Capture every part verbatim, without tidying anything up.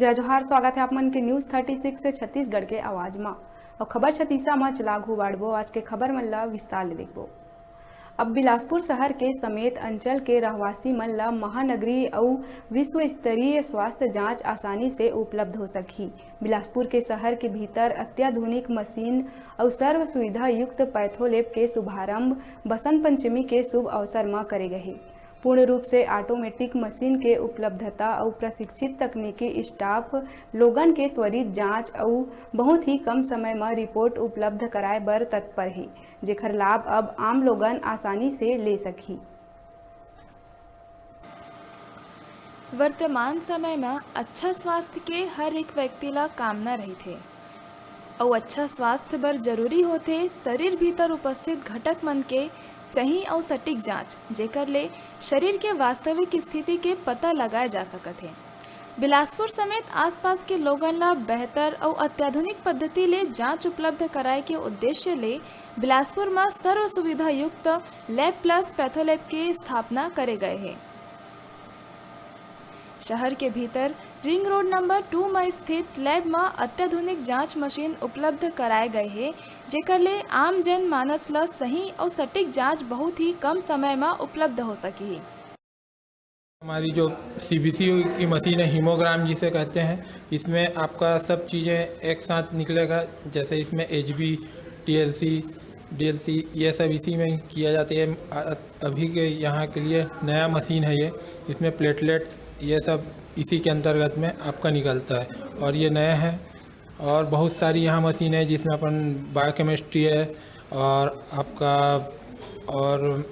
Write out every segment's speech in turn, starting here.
जय जोहार, स्वागत है आप मन के News thirty six छत्तीसगढ़ के आवाज मा। अउ खबर छत्तीसा मा चला आघू बाढ़बो, आज के खबर मन ला विस्तार ले देखबो। अब बिलासपुर शहर के समेत अंचल के रहवासी मन ला महानगरीय अउ विश्व स्तरीय स्वास्थ्य जांच आसानी से उपलब्ध हो सकही। बिलासपुर के शहर के भीतर अत्याधुनिक मशीन अउ सर्व सुविधा युक्त पैथोलैब के शुभारंभ बसंत पंचमी के शुभ अवसर म करे गहे। पूर्ण रूप से ऑटोमेटिक मशीन के उपलब्धता अउ प्रशिक्षित तकनीकी स्टाफ लोगन के त्वरित जांच अउ बहुत ही कम समय म रिपोर्ट उपलब्ध कराए बर तत्पर हे, जेखर लाभ अब आम लोगन आसानी से ले सकही। वर्तमान समय म अच्छा स्वास्थ्य के हर एक व्यक्ति ला कामना रहिथे। अउ अच्छा स्वास्थ्य बर जरूरी होथे शरीर भीतर उपस्थित घटक मन के सही अउ सटीक जांच, जेकर ले शरीर के वास्तविक स्थिति के पता लगाए जा सकत हे। बिलासपुर समेत आसपास के लोगन ला बेहतर अउ अत्याधुनिक पद्धति ले जांच उपलब्ध कराए के उद्देश्य ले बिलासपुर म सर्व सुविधा युक्त लैब प्लस पैथोलैब के स्थापना करे गए हे। शहर के भीतर रिंग रोड नंबर टू म स्थित लैब म अत्याधुनिक जांच मशीन उपलब्ध कराए गए हे, जेकर ले आम जन मानस ल सही अउ सटीक जांच बहुत ही कम समय म उपलब्ध हो सकही। हमारी जो सीबीसी की मशीन है, हीमोग्राम जिसे कहते हैं, इसमें आपका सब चीज़ें एक साथ निकलेगा। जैसे इसमें एचबी, टीएलसी, डीएलसी, ये सब इसी में किया जाता है। अ-, अभी के यहाँ के लिए नया मशीन है ये, इसमें प्लेटलेट्स, ये सब इसी के अंतर्गत में आपका निकलता है। और ये नया है। और बहुत सारी यहाँ मशीन है जिसमें अपन बायोकेमिस्ट्री है और आपका और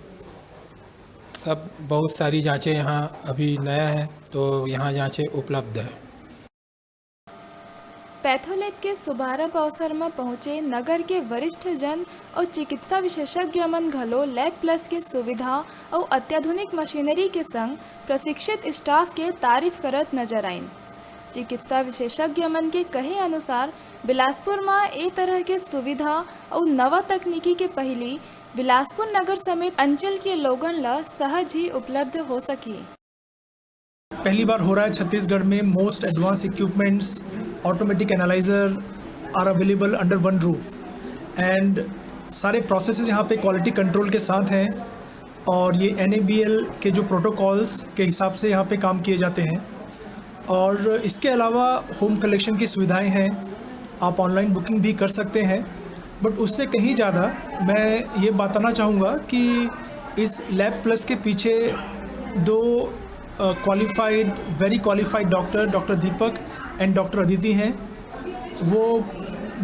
सब बहुत सारी जांचें यहाँ अभी नया है, तो यहाँ जांचें उपलब्ध है। पैथोलैब के शुभारंभ अवसर म पहुंचे नगर के वरिष्ठ जन अउ चिकित्सा विशेषज्ञ मन घलो लैब प्लस के सुविधा अउ अत्याधुनिक मशीनरी के संग प्रशिक्षित स्टाफ के तारीफ करत नजर आइन। चिकित्सा विशेषज्ञ मन के कहे अनुसार, बिलासपुर म ए तरह के सुविधा अउ नवा तकनीकी के पहिली बिलासपुर नगर समेत अंचल के लोगन ल सहज ही उपलब्ध हो सकही। पहली बार हो रहा है छत्तीसगढ़ में most advanced equipments, automatic analyzer are available under one roof and सारे प्रोसेसेस यहाँ पे क्वालिटी कंट्रोल के साथ हैं और ये एन के जो प्रोटोकॉल्स के हिसाब से यहाँ पे काम किए जाते हैं। और इसके अलावा होम कलेक्शन की सुविधाएं हैं, आप ऑनलाइन बुकिंग भी कर सकते हैं। बट उससे कहीं ज़्यादा मैं ये बताना चाहूँगा कि इस लैब प्लस के पीछे दो qualified, very qualified doctor, doctor Deepak and doctor Aditi हैं। वो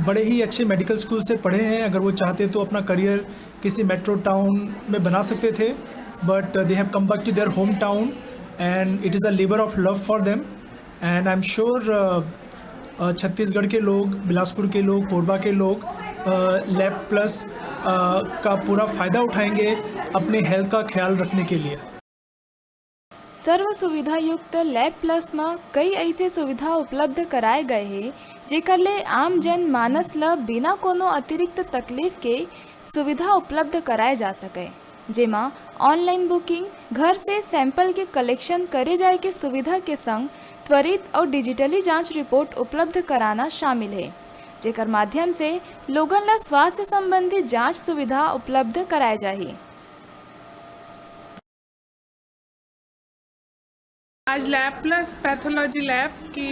बड़े ही अच्छे मेडिकल स्कूल से पढ़े हैं। अगर वो चाहते तो अपना करियर किसी मेट्रो टाउन में बना सकते थे, but they have come back to their hometown and it is a labor of love for them and I am sure Chhattisgarh के लोग, बिलासपुर के लोग, कोरबा के लोग लैब प्लस का पूरा फ़ायदा उठाएंगे अपने हेल्थ का ख्याल रखने के लिए। सर्व सुविधा युक्त लैब प्लस म कई ऐसे सुविधा उपलब्ध कराए गए हे, जेकर ले आम जन मानस ल बिना कोनो अतिरिक्त तकलीफ के सुविधा उपलब्ध कराए जा सके, जेमा ऑनलाइन बुकिंग, घर से सैंपल के कलेक्शन करे जाए के सुविधा के संग त्वरित अउ डिजिटली जांच रिपोर्ट उपलब्ध कराना शामिल हे, जेकर माध्यम से लोगन ल स्वास्थ्य संबंधी जांच सुविधा उपलब्ध कराए जाही। आज लैब प्लस पैथोलॉजी लैब की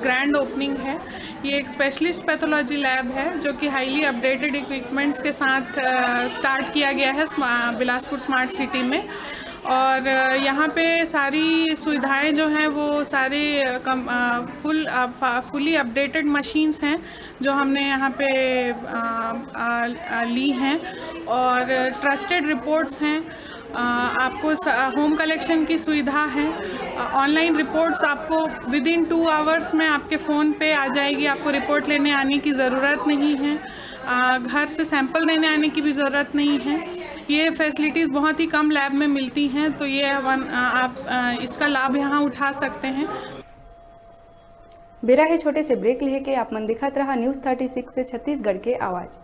ग्रैंड ओपनिंग है। ये एक स्पेशलिस्ट पैथोलॉजी लैब है जो कि हाईली अपडेटेड इक्विपमेंट्स के साथ स्टार्ट किया गया है बिलासपुर स्मार्ट सिटी में। और यहाँ पे सारी सुविधाएं जो हैं वो सारे कम फुल फुली अपडेटेड मशीन्स हैं जो हमने यहाँ पे ली हैं और ट्रस्टेड रिपोर्ट्स हैं। आपको होम कलेक्शन की सुविधा है। ऑनलाइन रिपोर्ट्स आपको विद इन टू आवर्स में आपके फ़ोन पे आ जाएगी। आपको रिपोर्ट लेने आने की ज़रूरत नहीं है। घर से सैंपल देने आने की भी ज़रूरत नहीं है। ये फैसिलिटीज़ बहुत ही कम लैब में मिलती हैं, तो ये आप इसका लाभ यहाँ उठा सकते हैं। बेरा हे छोटे से ब्रेक लेके, आप मन देखत रहा News thirty six छत्तीसगढ़ के आवाज़।